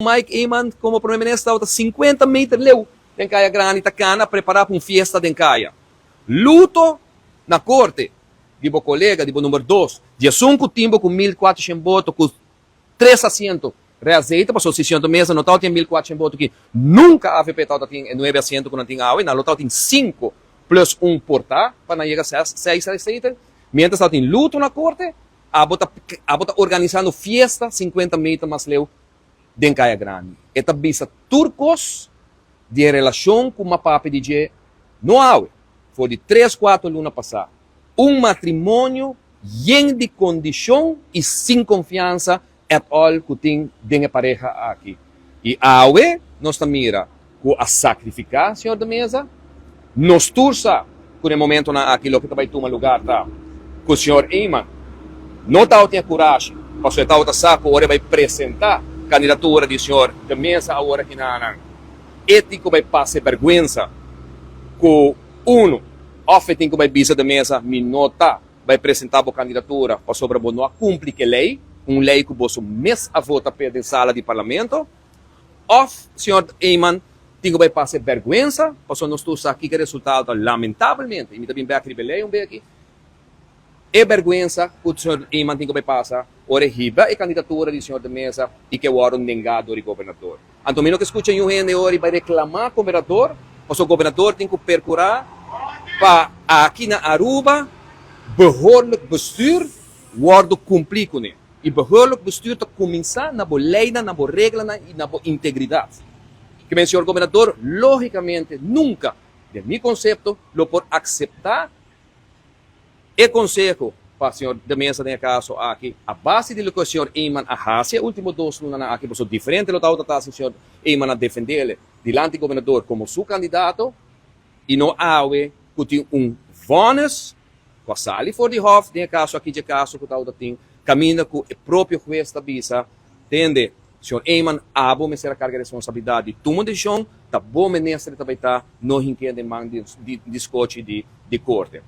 Mike Eman como Prome Minister tabata 50 meter leu den Caya Grandi ta cana prepara pa un fiesta den caya. Luto na corte di bo colega, di bo number dos, di esun cu tin bo cu 1400 boto cu tres asiento reazeita, pasobra si señor de Meza no tabatin e 1400 boto aki, nunca avp tabata tin e nuebe asiento cu nan tin awe, nan lo tabatin cinco plus un porta pa nan yega ses, seis azeite. Mientras tabatin luto na corte, abo ta abo ta organisando fiesta 50 meter mas leu den Kaya Grandi. E ta bisa tur kos di e relashon ku Mapapi di dje no awe, for di tres kuater luna pasá. Un matrimonio yen di kondishon i sin konfiansa at all ku tin den e pareha aki. I awe nos ta mira ku a sakrifiká señor de Meza. Nos tur sa ku den momentonan aki loke ta bai tuma lugar ta ku señor Eman no tabatin e kurashi pasobra e tabata sa ku ora e bai presentá kandidatura di señor de Meza awor akinanan e tin ku bai pasa e bèrgwensa ku unu òf e tin ku bai bisa de Meza mi no ta bai presentá bo kandidatura pasobra bo no a kumpli ku e lei, un lei ku boso mes a vota p'e den sala di parlamento. Of señor Eman tin cu bay pasa e berguensa, pasobra nos tur sa kico e resultado ta lamentablemente, y mi ta bin bek riba e ley un beki, e berguensa cu señor Eman tin cu bay pasa ora e hiba e candidatura di señor De Meza y ke wordo nenga door di gobernador. Anto mi no ke scucha niun hende ora y bay reclama gobernador, pasobra gobernador tin cu percura pa aki na Aruba behoorlijk bestuur wordo cumpli cune. E behoorlijk bestuur ta kuminsá na bo leinan, na bo reglanan i na bo integridat. Ke men, señor Gobernador, lógikamente nunka, den mi konsepto, lo por akseptá e konseho pa señor De Meza den e kaso aki, a base di loke señor Eman a hasi e último dos lunanan aki, pasobra diferente lo tabata ta si señor Eman a defendé dilanti Gobernador komo su kandidato i no awe ku tin un vònis Cu a sali for di hof den e caso aki dje caso cu tawata tin caminda cu e propio huez ta bisa, Tende, señor Eman, abo mester a carga e responsabilidad di tuma un decision, ta bo minister ta bay ta, no hink'e den man di scochi di corte.